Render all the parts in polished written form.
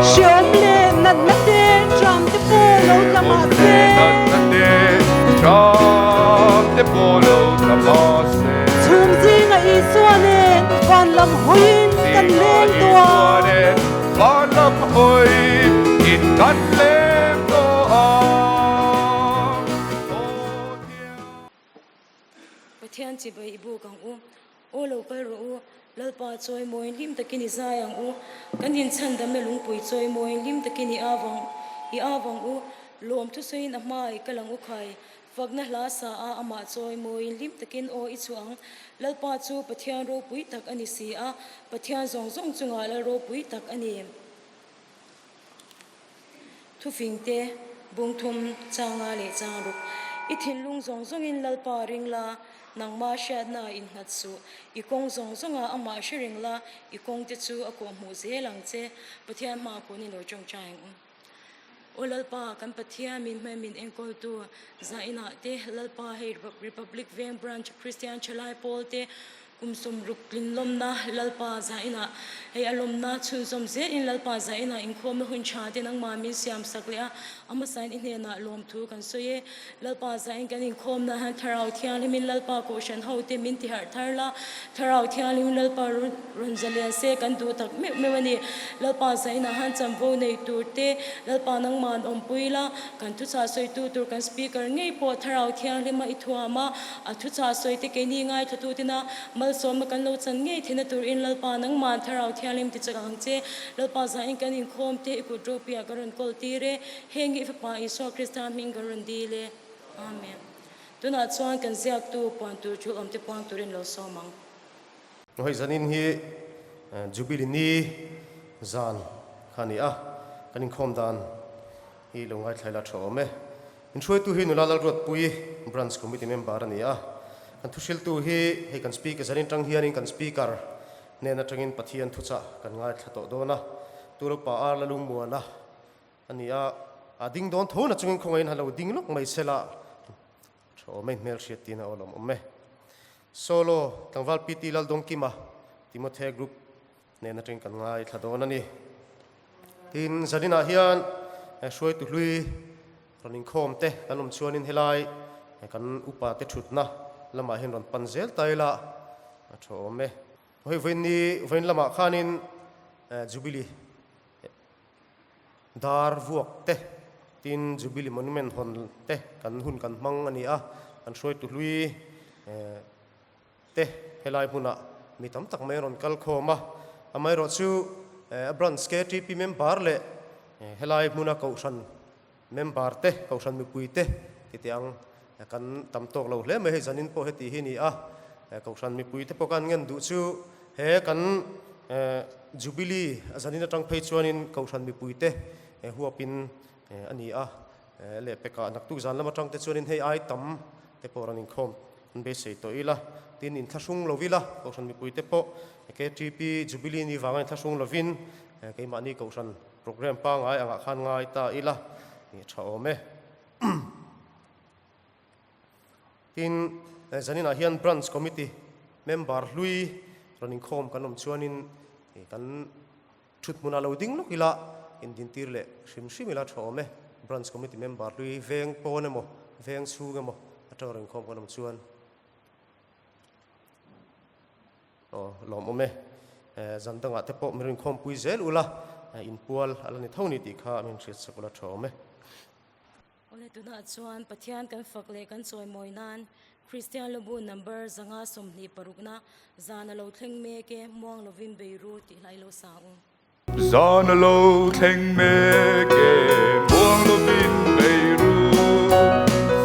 Hreawm leh natna te ṭam te pawh lo tla mah se. Chhung zinga Isua nen van lam hawiin kan leng tawh a. Pathian chibai i buk ang u. Aw lo kal rawh u, Lalpa chawi mawiin hlim takin i zai ang u. Kan inchhandamna lungpui chawi mawiin hlim takin i avang i avang u. Lawm thusawiin a hma i kal ang u khai. Fakna hla sa a amah chawi mawiin hlim takin aw i chhuah ang. Lalpa chu Pathian ropui tak a ni si a, Pathian zawng zawng chungah Lal ropui tak a ni. Thufingte, Bungthum, Changa leh Changruk, I thinlung zawng zawngin Lalpa ring la, nangmah hriatna innghat suh. I kawng zawng zawngah amah hre reng la, i kawngte chu a kawhhmuh zel ang che. Pathian hma kun i lo tawngtai ang u. Aw Lalpa, kan Pathian min hmai min enkawltu zainah te, Lalpa hei Republic Veng Branch Kristian Thalai Pawl te, Kum 60 tlin lawmna Lalpa zainah hei a lawmna chhunzawm zelin Lalpa zainah inkhawmna hun tha te nangmah min siam sak leh a, a hmasain i hnenah lawmthu kan sawi e. Lalpa zain kan inkhawmna hian Thlarau Thianghlimin Lalpa Kohhran ho te min tiharh thar la, Thlarau Thianghlimin Lalpa rawn zalian se kan duh tak meuh meuh a ni. Lalpa zainah hian chanvo nei tur te Lalpa nangmah an awmpui la, kan thuchah sawitu tur kan Speaker ngei pawh Thlarau Thianghlima i thuam a, A thuchah sawi te keini ngaithla tina malsawmna kan lo chan ngei theihna turin Lalpa nangmah Thlarau Thianghlim ti chak ang che. Lalpa zain kan inkhawm te i kut ropuiah ka rawn kawl tir e. Heng hi i Fapa Isua Krista hming ka rawn dil e. Amen. Tunah chuan kan ziaktu puan tur thil awm te puang turin lo sawm ang. Hei zanin hi Jubilee ni zan kha a ni a, kan inkhawm dan hi lo ngaithla ila tha awm e. In hruaitu hi nula Lalruatpui, Branch Committee member a ni a. Kan thuhriltu hi hei kan Speaker zanin tang hianin kan Speaker hnen atangin Pathian thuchah kan ngaithla tawh dawn a. Turopa Ar Lalungmuana a ni a, a ding dawn tho na chungin khawngaihin han lo ding lawk mai sela tha awm e, hmelhriat tiin a awlawm awm e. Solo tlangval PT Laldawngkima, Timothe Group hnen atangin kan ngaithla dawn a ni. Tin, zaninah hian hruaitu hlui rawn inkhawm te kan awm chuanin helai kan upa te thutna lamah hian rawn pan zel ta ila a tha awm e. Hei vawiin ni vawiin lamah khanin Jubilee dar vuak te tin Jubilee Monument hawn te kan hun kan hmang a ni a, kan hruaitu hlui te helai hmunah mi tam tak mai a rawn kal khawm a, amaherawhchu a branch KTP member leh helai hmuna kohhran member te, kohhran mipui te titi ang kan tam tawk lo hle mai hei zanin pawh heti hi a ni a, kohhran mipui te pawh khan ngen duh chu he kan Jubilee zanin atang phei chuanin kohhran mipui te huapin a ni a, lehpekah naktuk zan lam atang te chuanin hei ai tam te pawh rawn inkhawm An beisei tawh ila, tin inthlahrung lo ila, Kohhran mipuite pawh KTP Jubilee ni vanga inthlahrung lovin keimahni Kohhran programme pangngai angah khan ngai ta ila tha awm e. Tin, zaninah hian Branch Committee member hlui rawn inkhawm kan awm chuanin kan thut hmunah lo ding lawk ila indintir leh hrim hrim ila tha awm e. Branch Committee member hlui veng pawn emaw veng chhung emaw atanga rawn inkhawm kan awm chuan aw lawm awm e. Zan dangah te pawh min rawn inkhawmpui zel ula inpual a la ni tho ni tih kha min hriat sak ula tha awm e. Awle tunah chuan Pathian kan fak leh kan chawimawi nan Kristian Lubu number 126na zan a lo thleng mek e, muang lovin bei ru tih hlai lo sa u. Zan a lo thleng mek e, muang lovin bei ru,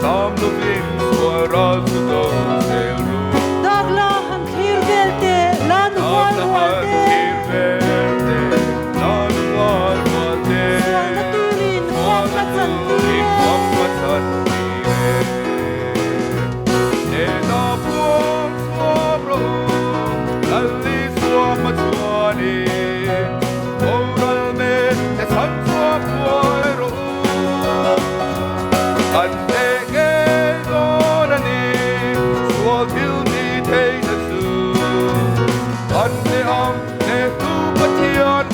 sam lovin sual ral chu do zel ru. Dak la han thlir vel teh, la nu hual rual te. Sualna turin huam ka chan tir e.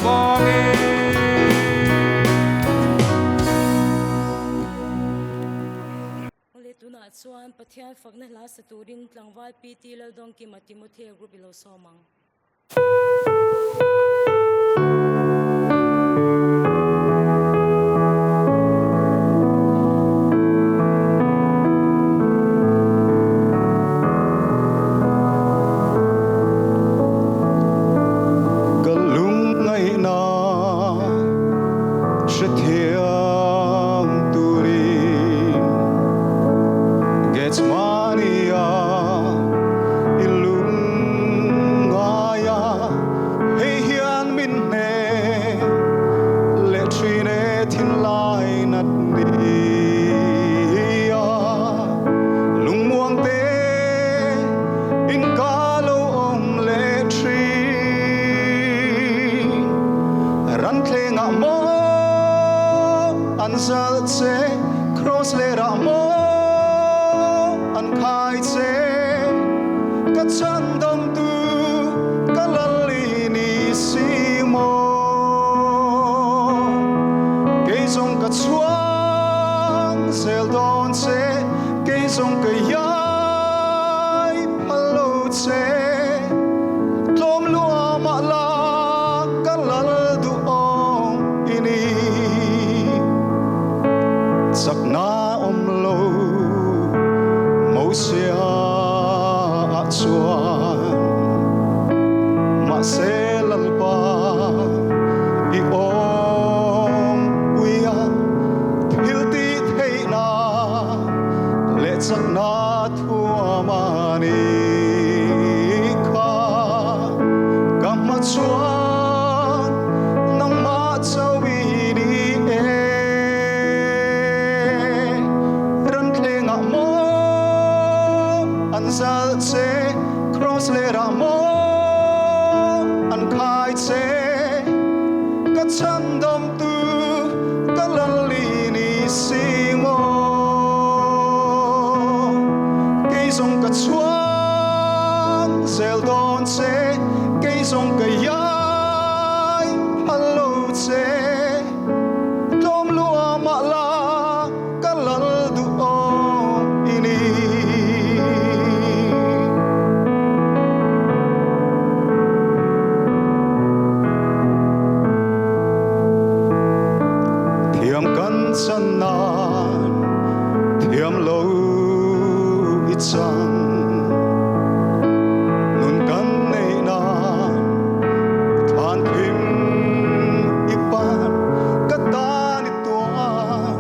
vangin. Awle tunah chuan Pathian fakna hla sa turin tlangval PT Laldawngkima Timothea Group i lo sawm ang. Ka lungngaihna hrethiam turin Gethsemane-a i lungngaia hei hian min hne leh thin e thinlai nat nia lungmuang te in ka lo awm leh thin. Ranthleng ah maw an zalh che, Cross ler ah maw an khai che, Ka chhandam tu ka lal i ni si maw? Kei zawng ka chhuang zel dawn che, Kei zawng ka iai phal lo che. Tlawm lua mah la ka lal duh awm i ni. Chakna awm lo Mosia ah chuan mahse Lalpa i awm pui a, thil tih theihna leh chakna Thuam a ni kha ka hma chuan nangmah chauh i ni e. Ranthleng ah maw an zalh che, Cross ler ah maw an khai che, Ka chhandam tu ka lal i ni si maw? Kei zawng ka chhuang zel dawn che, kei zawng ka iai phal lo che. Tlawm lua mah la ka lal duh awm i ni. Thiam kan chan nan thiam lo i chang nun kan neih nan thlan thim i pan ka tan i tuar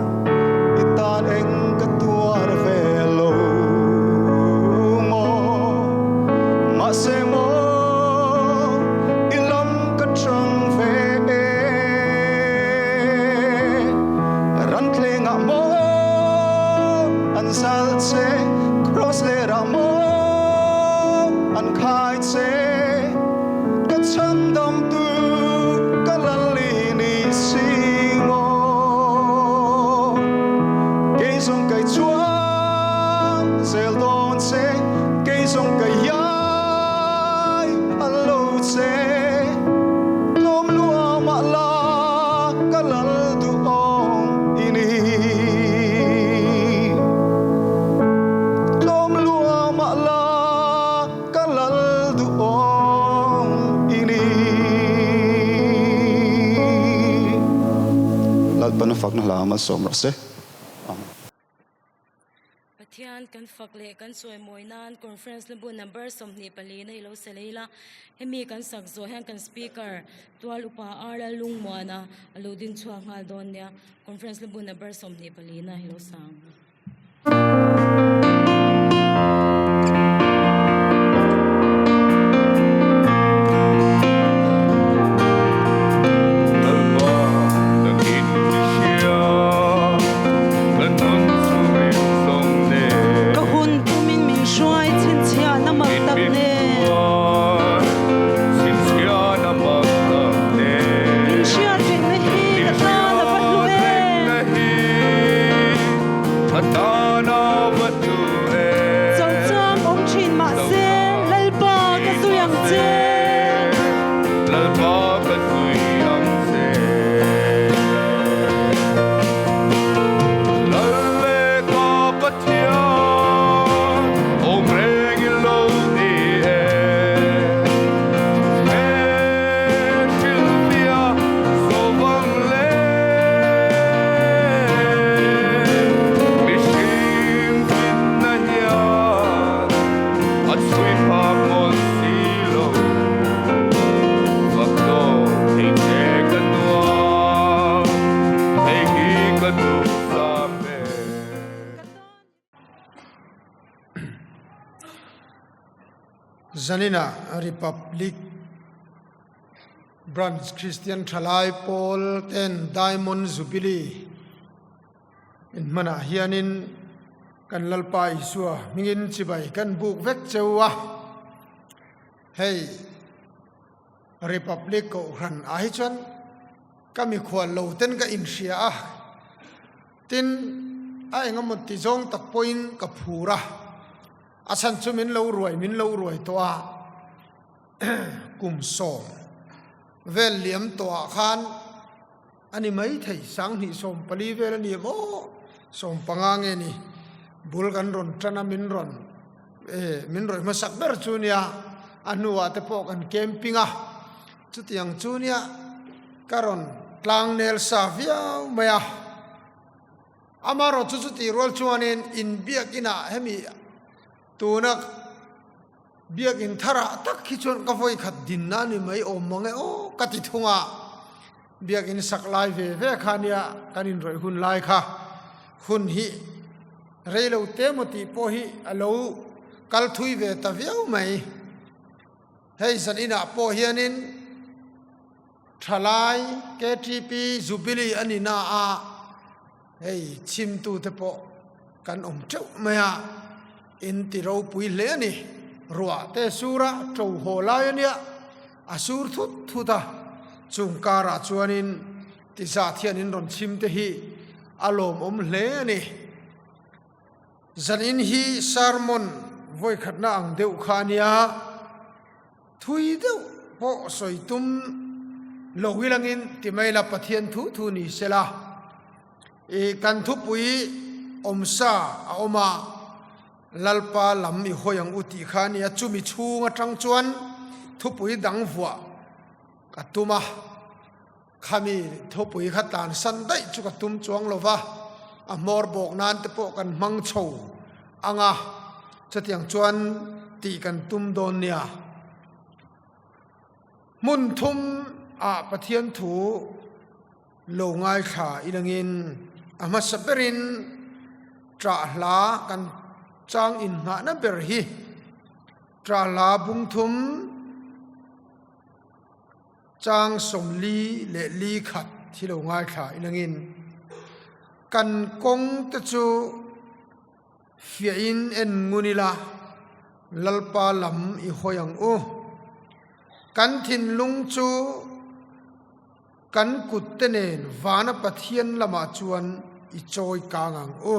i tan eng ka tuar ve lo maw mahse maw i lam ka chang ve e ranthleng ah maw an zal che cross ler ah maw an khai che ka chhandam tu ka lal i ni si maw kei zawng kai chuang zel dawn che kei zawng ka iai phal lo che tlawm lua mah la ka lal duh awm i ni tlawm lua mah la Ka lal duhawm i ni. Lalpan a fakna hla malsawm rawh se. Amen. Pathian kan fak leh kan chawimawi nan Conference lambu number 24 na i lo sa lei la. Hemi kan sak zawh hian kan Speaker Tual Upa R Lungmuana a lo din chhuak nghal dawn nia. Conference lambu number 24 na i lo sa ang. Lalpa nangin i hria, ka nun chhungin zawng nen. Ka hun tumin min hruai chhinchhiahna mak tak nen. Chhinchhiahna mak tak nen. Min hriatrengna hi ka tan a va hlu em. Ka tan a va hlu. Zanina Republic Branch Kristian Thalai Pawl ten Diamond Jubilee in hmanah hianin kan Lalpa Isua hmingin chibai kan buk vek cheu a. Hei Republic Kohhran ah hi chuan ka mikhual lo ten ka inhria a, tin a engemaw ti zawng tak pawhin ka phur a, a chhan chu min lo ruai min lo ruai tawh a, kum 10 vel liam tawh ah khan a ni maithei 2014 vel a ni maw 15 nge ni bul kan rawn tan a min rawn eh min rawi hmasak ber chu nia a hnuah te pawh kan camping a chutiang chu nia ka rawn tlang nel sa viau mai a amaherawhchu chutih rual chuanin inbiak inah hemi tuna Biakinn tharah tak hi chuan ka vawi khat dinna a ni mai awm mang e aw ka ti thung a, Biakinn sak lai ve ve kha nia kan inrawih hun lai kha hun hi rei lo te maw tih pawh hi a lo kal thui ve ta viau mai. Hei zan inah pawh hianin thalai KTP Jubilee a ni na a, Hei chhimtute pawh kan awm teuh mai a, in ti ropui hle a ni. Ruah te sura to haw lai a nia, a sur thut thut a, chung karah chuanin ti zat hian in rawn chhim te hi a lawmawm hle a ni. Zanin hi sermon vawikhatna ang deuh kha a nia. Thui deuh pawh sawi tum lo hilangin ti mai la Pathian thu thu ni sela i kan thupui awmsa a awm a, Lalpa lam i hawi ang u tih kha a nia, chumi chhung atang chuan thupui dang vuah ka tum a, khami thupui kha tlansan daih chu ka tum chuang lo va, a hmawr bawk nan te pawh kan hmang chho ang a, chutiang chuan tih kan tum dawn nia. Hmun thum ah Pathian thu lo ngaithla ilangin a hmasa berin ṭah hla kan chang inngahna ber hi ṭah hla bung thum, Chang 44 thi lo ngaithla ilangin kan kawng te chu fiahin en ngun ila Lalpa lam i hawi ang u. Kan thinlung chu kan kut te nen vana Pathian lamah chuan i chawi kang ang u.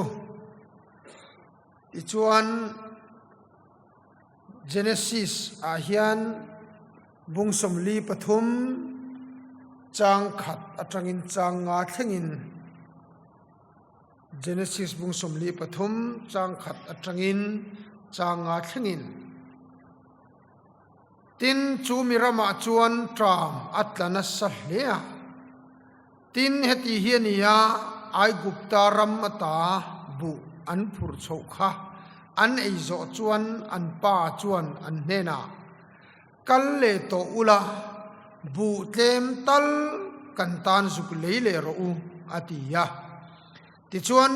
Tichuan Genesis ah hian bung 43 chang khat atangin chang nga thlengin Genesis bung 43 chang khat atangin chang nga thlengin Tin, chu mi ramah chuan ṭam a tla nasa hle a. Tin, heti hi a ni a, Aigupta ram ata buh an phurh chhoh kha an ei zawh chuan an pa chuan an hnenah, Kal leh tawh ula, buh tlem tal kan tan zuk lei leh rawh u, a ti a. Tichuan,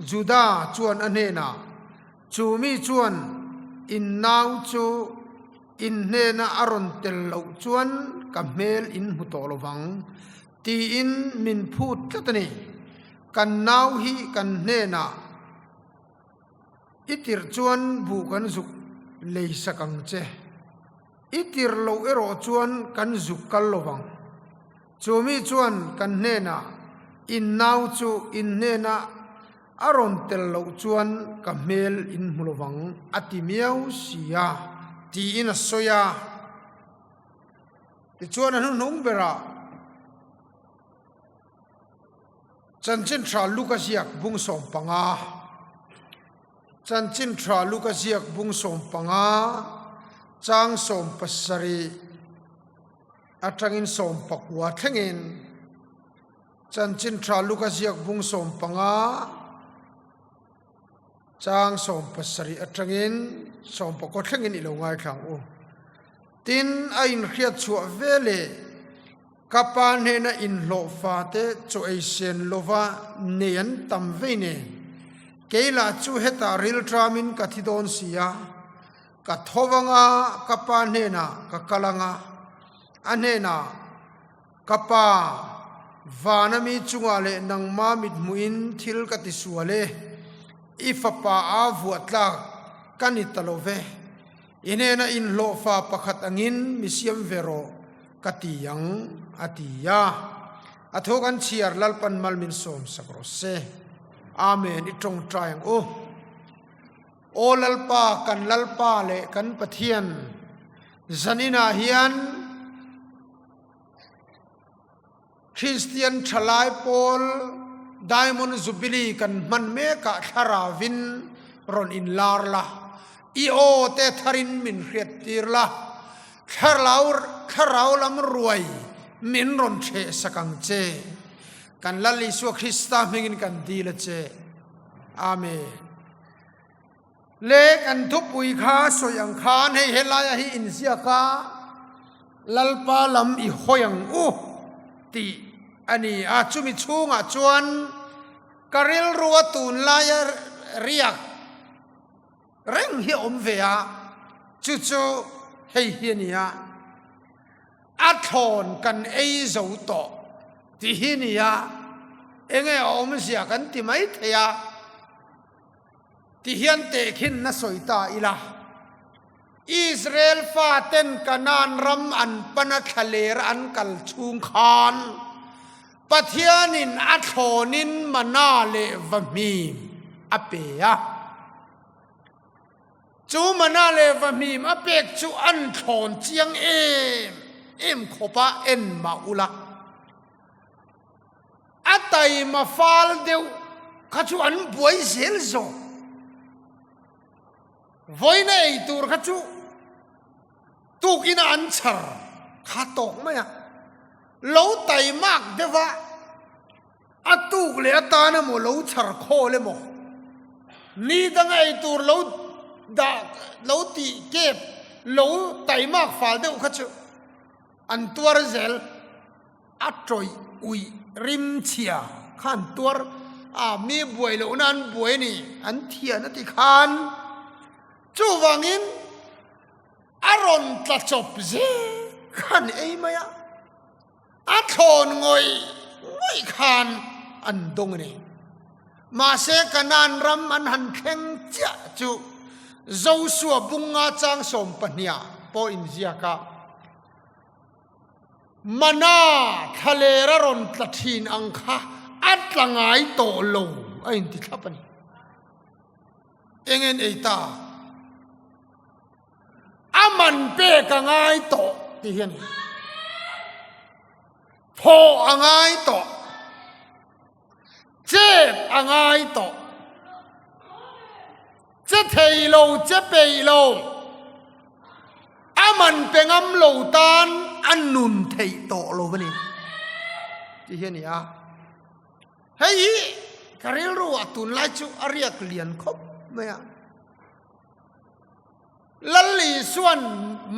Juda chuan a hnenah, Chu mi chuan in nau chu in hnena a rawn tel loh chuan ka hmel in hmu tawh lo vang, tiin min phut tlat a ni. Kan nau hi kan hnenah i tirh chuan buh kan zuk lei sak ang che, i tirh loh erawh chuan kan zuk kal lo vang. Chu mi chuan kan hnenah in nau chu in hnenah A rawn tel loh chuan ka hmel in hmu lovang a ti miau si a, tiin a sawi a. Tichuan a hnuhnung berah Chanchin Tha Luka ziak bung 15, Chanchin Tha Luka ziak bung 15, chang 17 atangin 19 thlengin, Chanchin tha Luka ziak bung 15 chang 17 atangin 19 thlengin i lo ngaithlang u. Tin, a inhriat chhuah ve leh ka pa hnena inhlawh fate chaw ei sen lova nei an tam vei nen, kei lah chu hetah rilṭamin ka thi dawn si a. Ka tho anga ka pa hnenah ka kal anga, a hnenah, Ka pa, vana mi chungah leh nangma mithmuhin thil ka ti sual e, i fapa a vuah tlak ka ni ta lo ve, i hnena inhlawhfa pakhat angin mi siam ve rawh ka ti ang, a ti a. A tho kan chhiar Lalpan mal min sawm sak rawh se. Amen, i tawngtai ang u. Aw Lalpa, kan Lalpa leh kan Pathian, zaninah hian Kristian thalai pawl Diamond Jubilee kan hman mekah thlaravin rawn inlar la, i aw te tharin min hriattir la, thlarau thlarau lam ruai min rawn ṭheh sak ang che. Kan Lal Isua Krista hmingin kan dil a che. Amen. Le kan thupui kha sawi ang khan hei helaia hi inziak a, Lalpa lam i hawi ang u tih a ni a. Chumi chhungah chuan ka rilrua tunlaia riak reng hi a awm ve a, chu chu hei hi a ni a, a thlawn kan ei zo tawh tih hi a ni a, enge a awmzia kan ti mai thei a. Ti hian tehkhin na sawi ta ila, Israel faten Kanaan ram an pana thlaler an kal chhung khan Pathianin a thlawnin mana leh vahmim a pe a. Chu mana leh vahmim a pek chu an thlawn chiang em em khawp a, en mah ula. A taima fal deuh kha chu an buai zel zawk. Vawiina ei tur kha chu tukina an chhar kha tawk mai a. Lo taimak deuh a, a tuk leh atan emaw lo chhar khawl emaw, ni danga ei tur lo dah lo tih kep lo taimak fal deuh kha chu an tuar zel. A tawih uih rim chhia kha an tuar a, mi buai lohna an buai a ni, an thian a ti khan. Chuvangin a rawn tla chawp zel kha an ei mai a, a thlawn ngawih ngawih khan an dawng a ni. Mahse Kanaan ram an han thleng chiah chu Josua bunga chang 12ah pawh inziak a. Mana thlaler a rawn tla thin ang kha a tla ngai tawh lo a inti thlap a ni. Eng en ei ta? A man pek a ngai tawh tih hi a ni. Thawh a ngai tawh. Chet a ngai tawh. Che thei lo, che peih lo. A man pe ngam lo tan a nun theih tawh lo a ni tih hi a ni a. Hei hi ka rilru ah tunlai chu a riak lian khawp mai a. Lal Isua'n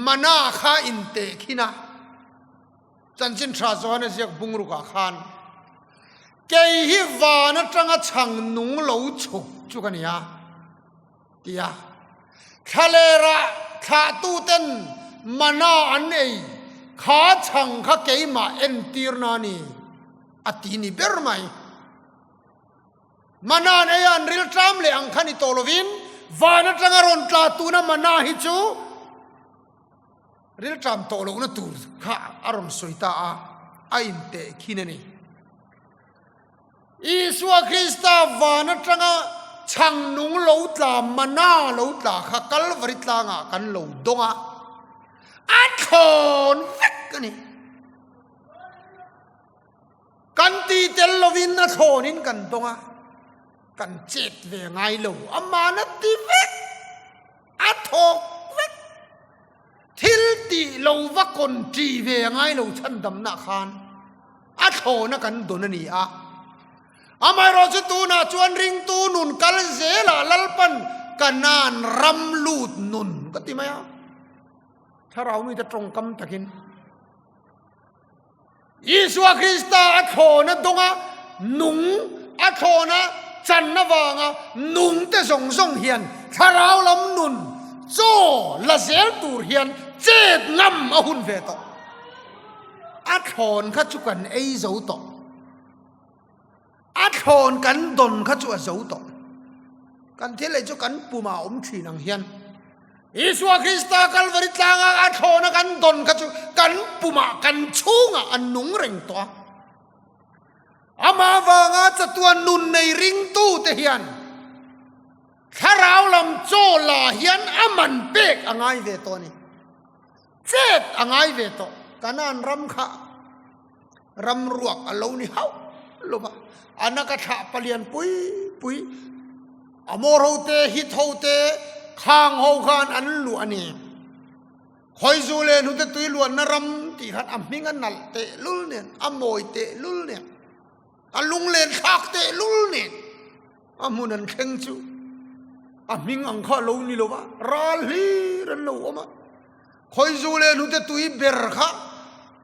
mana kha inteh khin a. Chanchin tha Johana ziak bungrukah khan, Kei hi van atanga chhang nung lo chhuk chu ka ni a, ti a. Thlalera thlahtuten mana an ei kha chhang kha keimah entirna a ni, a ti ni ber mai. Mana an ei a, an rilṭam leh ang kha ni tawh lovin, van atanga rawn tla tuna mana hi chu, Rilṭam tawh lohna tur kha a rawn sawi ta a, a inteh khin a ni. Isua Krista van aṭanga chhang nung lo tla, mana lo tla kha Kalvari tlangah kan lo dawng a, a thlawn vek a ni. Kan ti tel lovin a thlawnin kan dawng a, kan chet ve ngai lo, aman a ti vek, a thawk vek. Thil tih lo va kawn ṭi ve a ngai lo chhandamnah khan a thlawna kan dawn a ni a. Amaherawhchu tunah chuan ringtu nun kal zelah Lalpan Kanaan ram lut nun ka ti mai a. Thlarau mite tawngkam takin. Isua Krista a thlawna dawnga nung, a thlawna chan avanga nungte zawng zawng hian thlarau lam nun Chaw la zel tur hian chet ngam a hun ve tawh. A thlawn kha chu kan ei zo tawh. A thlawn kan dawn kha chu a zo tawh. Kan thil ei chu kan pumah a awm thin ang hian Isua Krista Kalvari tlanga a thlawna kan dawn kha chu kan pumah kan chhungah a nung reng tawh a. Amah avanga chatuan nun nei ringtute hian thlarau lam chaw la hian a man pek a ngai ve tawh a ni. Chet a ngai ve tawh. Kanaan ram kha ram ruak a lo ni hauh lo va, a naka thlah palian pui pui Amor ho te, Hit ho te, Khang ho khan an luah a ni. Khawizu leh hnute tui luanna ram tih khan a hming a nalh tehlul nen, a mawi tehlul nen, a lunglen thlak tehlul nen a hmun an thleng chu a hming ang kha a lo ni lo va, ral hlir an lo awm a. Khawizu leh hnute tui ber kha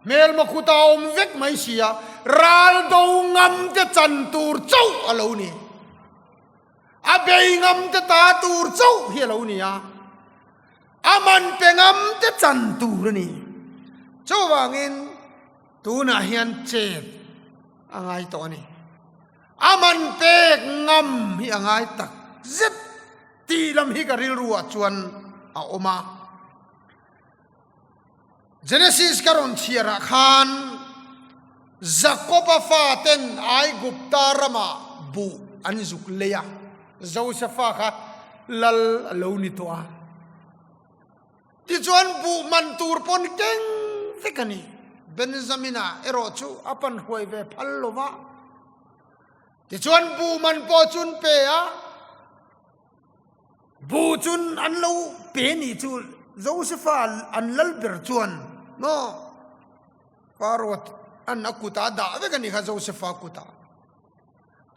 hmelma khuta a awm vek mai si a, ral do ngam te chan tur chauh a lo ni. A bei ngam te ta tur chauh hi a lo ni a. A man pe ngam te chan tur a ni. Chuvangin tunah hian chet a ngai tawh a ni. A man pek ngam hi a ngai tak zet tih lam hi ka rilru ah chuan a awm a. Genesis ka rawn chhiar ah khan Jakob-a faten Aigupta ramah buh an zuk lei a. Josefa kha lal a lo ni tawh a. Tichuan buh man tur pawn keng vek a ni. Benjamina erawh chu a pan hruai ve phal lo va. Tichuan buh man pawh chun pe a. Buh chun an lo pe ni chu Josefa an lal ber chuan maw Pharaoh an a kutah a dah vek a ni kha Josefa kutah.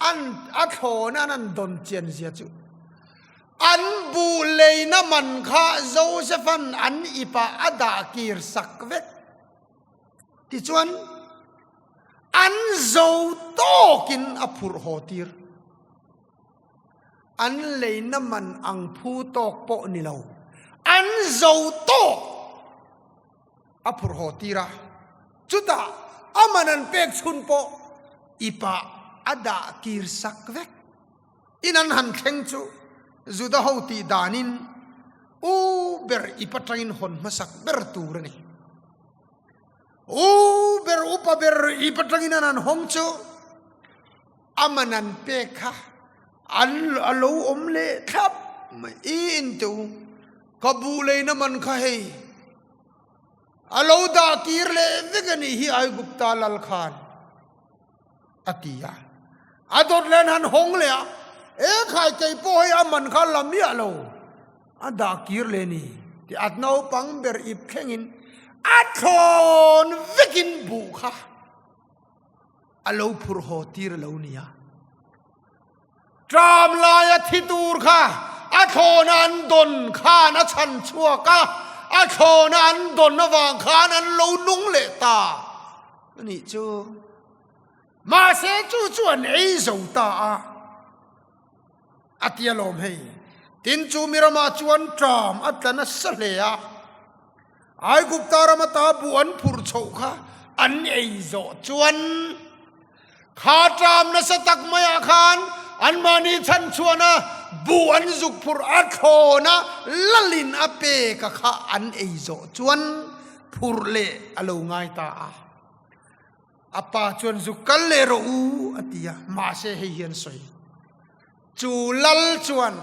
An a thlawn an an dawn chian zia chu an buh leina man kha Joseph-an an ipah a dah kir sak vek. Tichuan an zo tawkin a phurh haw tir. An leina man ang phu tawk pawh ni lo, an zo tawk a phurh haw tir a, chutah a man an pek chhun pawh ipah a dah kir sak vek. In an han thleng chu Juda ho tih danin u ber ip atangin hawn hmasak ber tur a ni. U ber upa ber ip atangin an han hawng chu a man an pek kha an a lo awm leh thlap mai. I in teh u, ka buh leina man kha hei. A lo dah kir leh vek a nih hi Aigupta lal khan a ti a. A dawt len han hawng leh a, E khai kei pawh hei a man kha la miah lo, a dah kir leh ni tih a naupang ber ip thlengin a thlawn vekin buh kha a lo phurh haw tir a lo ni a. Tram laia thi tur kha a thlawna an dawn khan a chhan chhuak a, a thlawna an dawn avang khan an lo nung leh ta a nih chu. Mahse chu chu an ei zo ta a, a ti alawm hei. Tin chu mi ramah chuan tram a tla nasa hle a, Aigupta rama ta buh an phurh chhoh kha an ei zawh chuan kha ṭam nasa tak maiah khan anmahni chhanchhuahna buh an zuk phurh a thlawn a, lalin a pek a kha an ei zawh chuan phurh leh a lo ngai ta a. A pa chuan zuk kal leh rawh u a ti a, mahse hei hian sawi. Chu lal chuan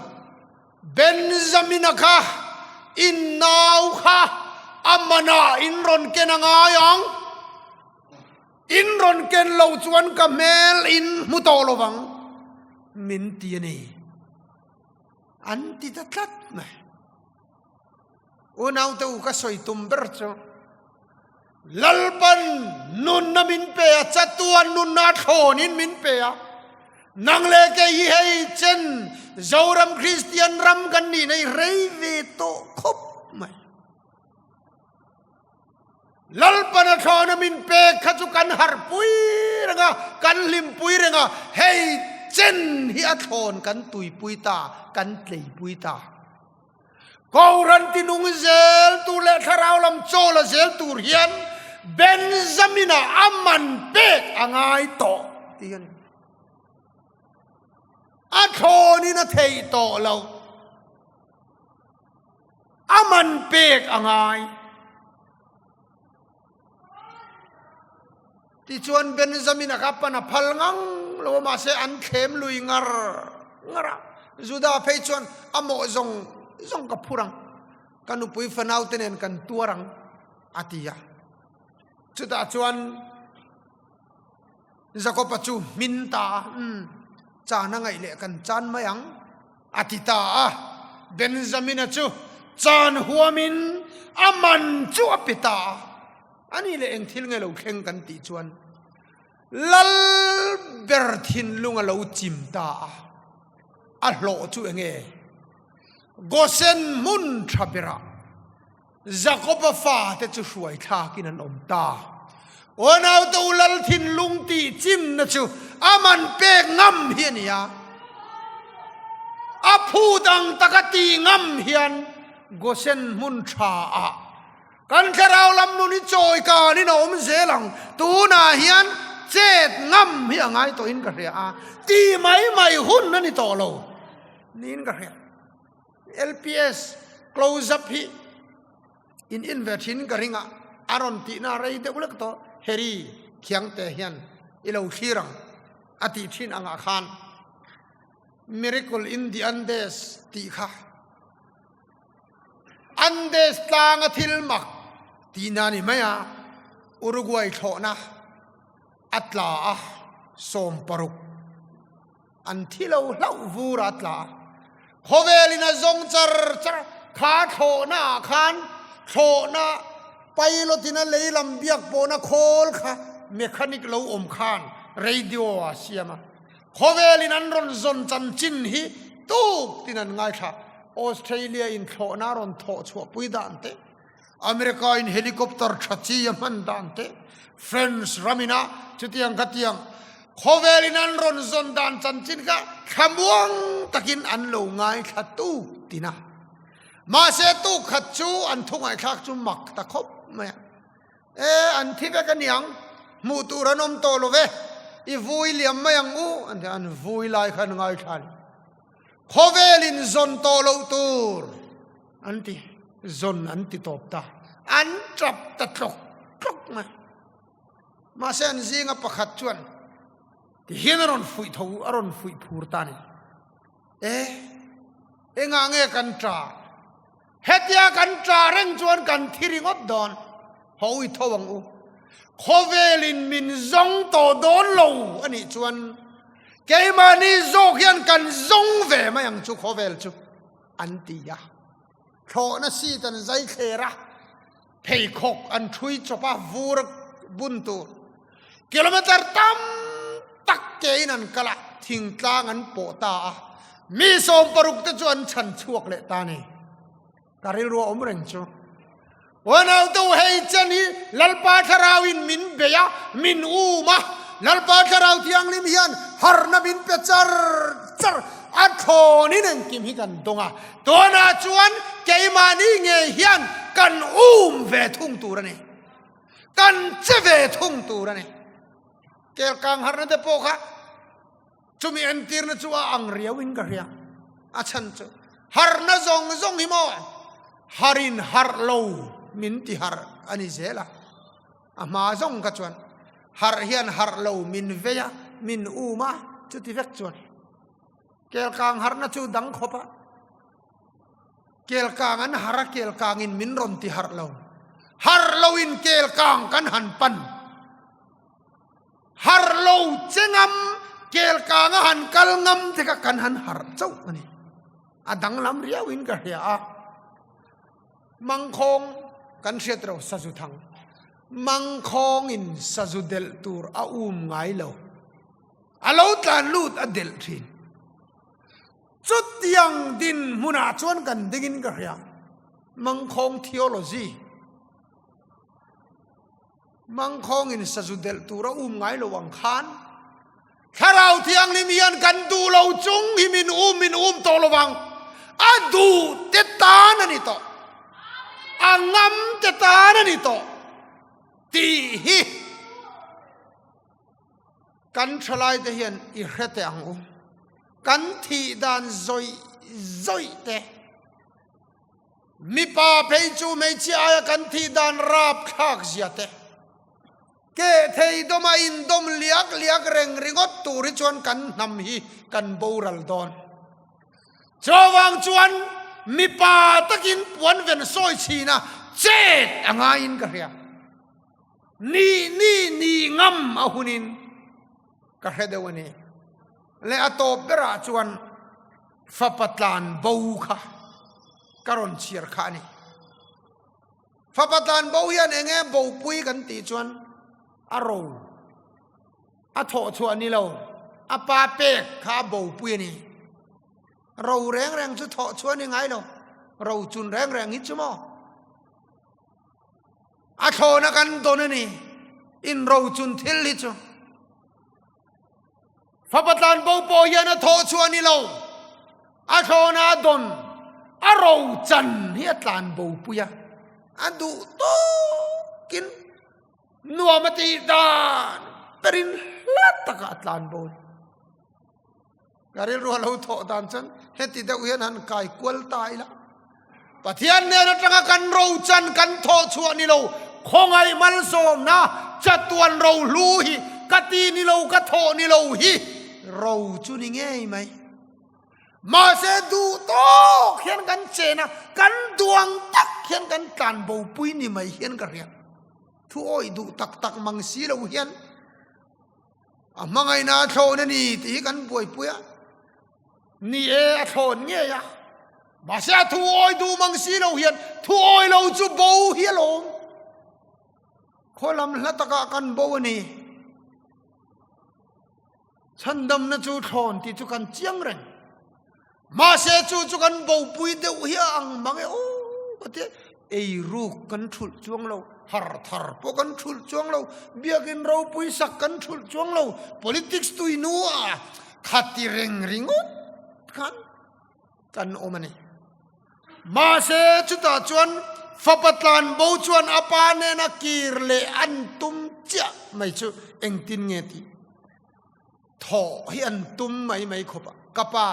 Benjamina kha in nau kha a manah in rawn ken a ngai ang, in rawn ken lo chuan ka hmel in hmu tawh lo vang min ti a ni. An ti ta tlat mai. Unaute u ka sawi tum ber chu Lalpan nunna min pe a, chatuan nunna thlawnin min pe a. Nang leh kei hi hei chen Zoram Kristian ram kan nih nei rei ve tawh khawp mai. Lalpan a thlawna min pek kha chu kan harh pui reng a, kan hlim pui reng a, hei chen hi a thlawn kan tuipui ta, kan tleipui ta. Kohhran tinung zel tur leh thlarau lam chaw la zel tur hian Benjamina a man pek a ngai tawh tih a ni. A thlawnin a theih tawh loh. A man pek a ngai. Tichuan Benjamina kha pan a phal ngang lo a, mahse an thlem lui ngar ngar a. Juda phei chuan a mawh zawng zawng ka phur ang, ka nupui fanau te nen kan tuar ang a ti a. Chutah chuan Jakoba chu hmin ta a, Umm, chan a ngaih leh kan chan mai ang a ti ta a. Benjamina chu chan huamin a man chu a pe ta a. A nih leh eng thil nge lo thleng kan tih chuan Lal ber thinlung a lo chim ta a, a hlawh chu eng nge? Gosen hmun tha berah Jakoba fate chu hruai thlakin an awm ta. Aw naute u Lal thinlung tih chimna chu a man pek ngam hi a ni a, a phut ang taka tih ngam hian Gosen hmun tha ah Kan thlarau lam nun hi chawi kanin a awm zel ang. Tunah hian chet ngam hi a ngai tawhin ka hria a, ti mai mai hun a ni tawh lo niin ka hria. LPS close up hi in in ve thin ka ring a, a rawn tihna rei deuh lek tawh Harry Khiangte hian i lo thlir ang a tih thin angah khan Miracle in the Andes tih kha Andes tlanga thil mak tihna a ni mai a, Uruguay thlawhna a tla a, 60 an thi lo hlauh vur a tla a, khawvelin a zawng char char a, kha thlawhna ah khan thlawhna pilot in a lei lam biak pawhna khawl kha mechanic lo awm khan radio a siam a. Khawvelin an rawn zawn chanchin hi tuk tin an ngaithla. Australia in thlawhna rawn thawh chhuahpui dan te, America in helicopter tha chi a hman dan te, France ramina chutiang khatiang khawvelin an rawn zawn dan chanchin kha thlamuang takin an lo ngaithla tuk tin a. Mahse tuk khat chu an thu ngaihthlak chu mak ta khawp mai a. E, an thi vek a niang, hmuh tur an awm tawh lo ve, i vui liam mai ang u, an ti a, an vui lai kha an ngaithla a ni. Khawvelin zawn tawh loh tur an ti, zawn an ti tawp ta, an tap ta tlawk tlawk mai. Mahse an zinga pakhat chuan tihian a rawn fuih tho, a rawn fuih phur ta a ni. E, engah nge kan ta? Hetia kan ṭah reng chuan kan thi ringawt dawn, haw i tho ang u. Khawvelin min zawng tawh dawn lo a nih chuan keimahni zawk hian kan zawng ve mai ang chu khawvel chu, an ti a. Thlawhna seat an zai thler a, pheikhawk an ṭhui chawp a, vur bun tur kilometer tam tak kein an kal a, thingtlang an pawh ta a, mi 60 te chu an chhan chhuak leh ta a ni. Ka rilru a awm reng chu. Uanaute u hei chen hi Lalpa Thlarauin min bei a, min um a, Lalpa Thlarau Thianghlim hian harhna min pe char char a, thlawnin engkim hi kan dawng a, tunah chuan keimahni ngei hian kan um ve thung tur a ni. Kan che ve thung tur a ni. Kel kang harhna te pawh kha chumi entirna chu a ang riau in ka hria. A chhan chu harhna zawng zawng hi maw harin harh lo min ti harh a ni zel a. A hma zawng kha chuan harh hian harh lo min vei a, min um a, chuti vek chuan kel kang harhna chu dang khawp a. Kelkang an har a, kelkang in min rawn ti harh lo. Harh lo in kelkang kan han pan. Harh lo che ngam, kelkang a han kal ngam te kha kan han harh chauh a ni. A danglam riau in ka hria a. Mangkhawng kan hriat ro sazu thang. Mangkhawng in sazu delh tur a um ngai lo. A lo tlan lut a delh thin. Chutiang dinhmunah chuan kan dingin ka hria. Mangkhawng theology. Mangkhawngin sazu delh tura um ngai lo ang khan Thlarau Thianghlim hian kan duh lo chung hi min um min um tawh lo vang. A duh te tan a ni tawh. A ngam te tan a ni tawh tih hi kan thalai te hian i hre teh ang u. Kan thih dan zawih zawih te, mipa phei chu hmeichhia aia kan thih dan rapthlak zia te, Keh thei dawma indawm liak liak reng ringawt tur hi chuan kan hnam hi kan boral dawn. Chuvang chuan mipa takin puan ven sawi chhin a chet a ngaiin ka hria. Nih nih nih ngam a hunin ka hre deuh a ni. Le a tawp berah chuan fapa tlan bo kha ka rawn chhiar kha a ni. Fapa tlan bo hian eng nge bopui kan tih chuan a ro a thawh chhuah ni lo, a pa pek kha a bopui a ni. Ro reng reng chu thawh chhuah a ni ngai lo, ro chun reng reng hi chu maw a thlawna kan dawn a ni, in ro chun thil hi chu. Fapa tlan bo pawh hian a thawh chhuah ni lo, a thlawna a dawn, a ro chan hi a tlan bo pui a, a duh tawkin nuam a tih dan berin hla takah a tlan bo a ni. Ka rilru a lo thawh dan chuan heti deuh hian han kai kual ta ila. Pathian hnen atanga kan ro chan kan thawh chhuah ni lo, khawngaih malsawmna chatuan ro hlu hi ka ti ni lo, ka thawh ni lo hi ro chu ni ngei mai. Mahse duh tawk hian kan chen a, kan duang tak hian kan tlan bopui ni mai hian ka hria. Thu awih duh tak tak mang si lo hian A hmangaihna a thlawn a ni tih hi kan buaipui a, ni e a thlawn ngei a, mahse a thu awi duh mang si lo hian thu awi lo chu bo hi a lawm. Khaw lam hla takah kan bo a ni. Chhandamna chu thlawn tih chu kan chiang reng. Mahse chu chu kan bopui deuh hi a ang mang e aw ka ti a, eiruk kan thulh chuang lo, har thar pawh kan thulh chuang lo, biakin ropui sak kan thulh chuang lo, politics tui nu a khati reng ringawt khan kan awm a ni. Mahse chutah chuan fapa tlan bo chuan a pa nena kir leh an tum chiah mai chu engtin nge tih? Thawh hi an tum mai mai khawp a, ka pa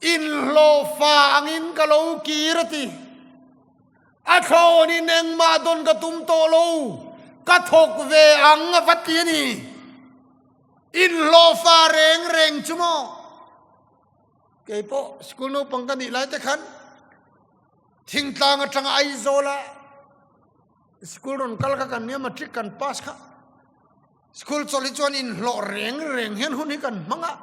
inhlawhfa angin ka lo kir a ti. A thlawnin engmah dawn ka tum tawh lo, ka thawk ve ang a va ti a ni. Inhlawhfa reng reng chu maw? Kei pawh school naupang ka nih lai te khan thingtlang atanga Aizawla School rawn kal kha kan nia matric kan pass kha school chawlh hi chuan inhlawh reng reng hian hun hi kan hmang a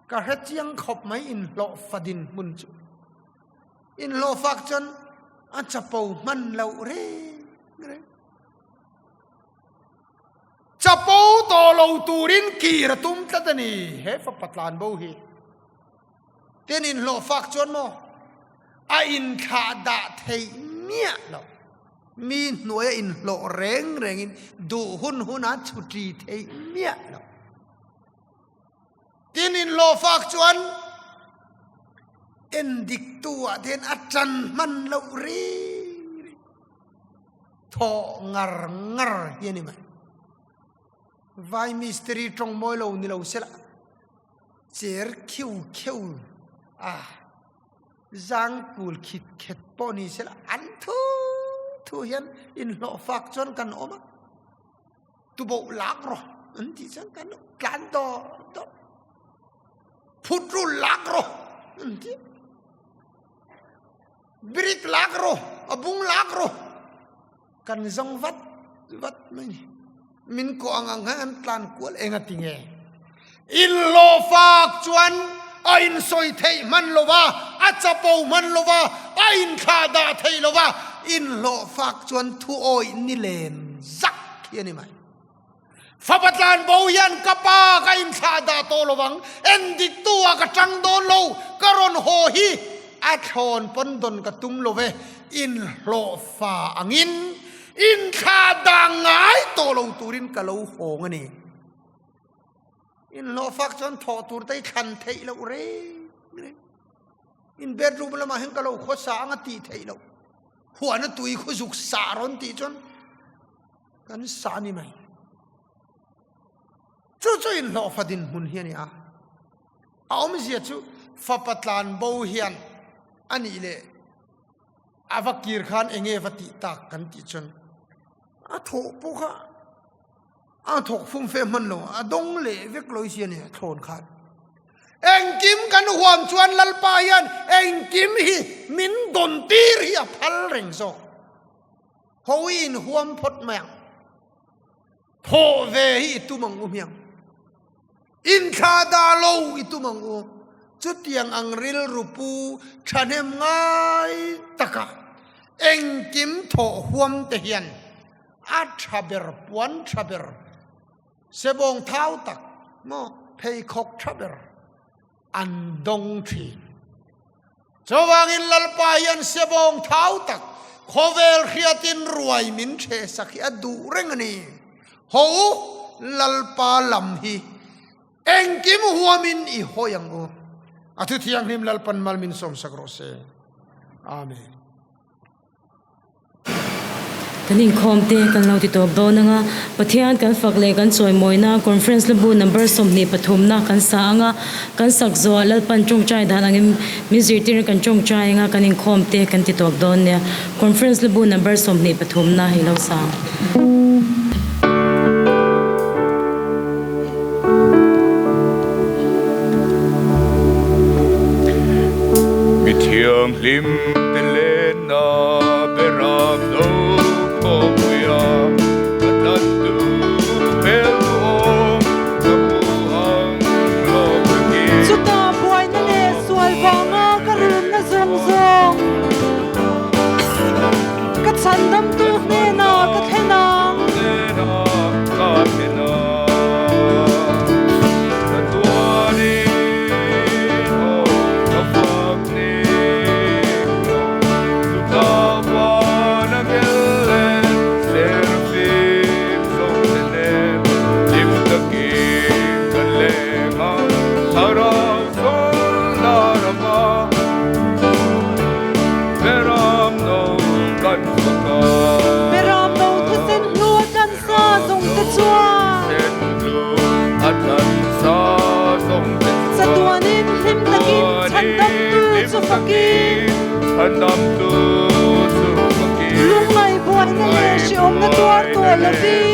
ka hre chiang khawp mai inhlawh fa din hmun chu inhlawh fak chuan a chapo hman loh reng reng chapo tawh lo turin kir a tum tlat a ni he fapa tlan bo hi Tin inhlawh fak chuan maw a inthlah dah theih miah lo. Mi hnuaia inhlawh reng rengin duh hun huna chhuṭi theih miah lo. Tin inhlawh fak chuan endiktu ah te hian a ṭan hman loh ring ring thawh ngar ngar hi a ni mai. Vai mistiri ṭawng mawi lo ni lo sela. Cher khiu kheu a zang kul khit khet pawh ni sela an thu thu hian inhlawh fak chuan kan awm a, tuboh lak rawh an tih chuan kan tlan dawr dawr, phut ru lak rawh an ti, brick lak rawh a bung lak rawh kan zawng vat vat mai ni. Min kawh ang ang hian an tlan kual eng a ti nge? Inhlawhfak chuan a insawi theih hman lo va, a chapo hman lo va, a inthlah dah theih lo va, inhlawhfak chuan thu awih ni len zak hi a ni mai. Fapa tlan bo hian ka pa ka inthlah dah tawh lo vang, en dik tu ah ka tang dawn lo, ka rawn haw hi a thlawn pawn dawn ka tum lo ve, inhlawhfa angin Inthla dang ngai tawh lo turin ka lo hawng a ni. Inhlawhfak chuan thawh tur te hi thlan theih loh reng. In bedroom lamah hian ka lo khawsa anga tih theih loh. Huana tui khu zuk sa rawn tih chuan kan sa ni mai. Chu chu inhlawhfa dinhmun hi a ni a. A awmzia chu fapa tlan bo hian a nih leh a va kir khan enge va tih tak kan tih chuan a thawh pawh kha a thawk fum fe hman lo a dawng leh vek lo si a ni thlawn khan. Engkim kan huam chuan Lalpa hian engkim hi min dawn tir hi a phal reng zawk. Hawi in huam phawt mai ang. Thawh ve hi i tum ang u hmiang. Inthla dah lo i tum ang u. Chutiang ang rilru pu thahnem ngai taka engkim thawh huam te hian a tha ber puan tha ber sebawng thau tak maw pheikhawk tha ber an dawng thin. Chuvangin Lalpa hian sebawng thau tak khawvel hriatin ruai min theh sak hi a duh reng a ni. Ho u, Lalpa lam hi engkim huamin i hawi ang u. A thu thianghlim Lalpan mal min sawmsak rawh se. Amen. Kan inkhawm te kan lo ti tawp dawn anga Pathian kan fak leh kan chawimawina Conference la bu number 23 na kan sa anga kan sak zawh Lalpan tawngtai dan angin min zirtir kan tawngtai anga kan inkhawm te kan ti tawp dawn nia Conference la bu number 23 na hi lo sa. Mi thianghlim te lenna beram no khawpuia ka tlantu hmel duhawm ka hmu ang lawm takin. Chutah buaina leh sual vanga ka runna zawng zawng ka chhandamtu hnenah ka thlen ang. Beram no thisen hlu a tlan sa zawng te chuan Chatuanin hlim takin chhandamtu chu fakin Lungngai buaina leh hrehawmna tuar tawh lovin.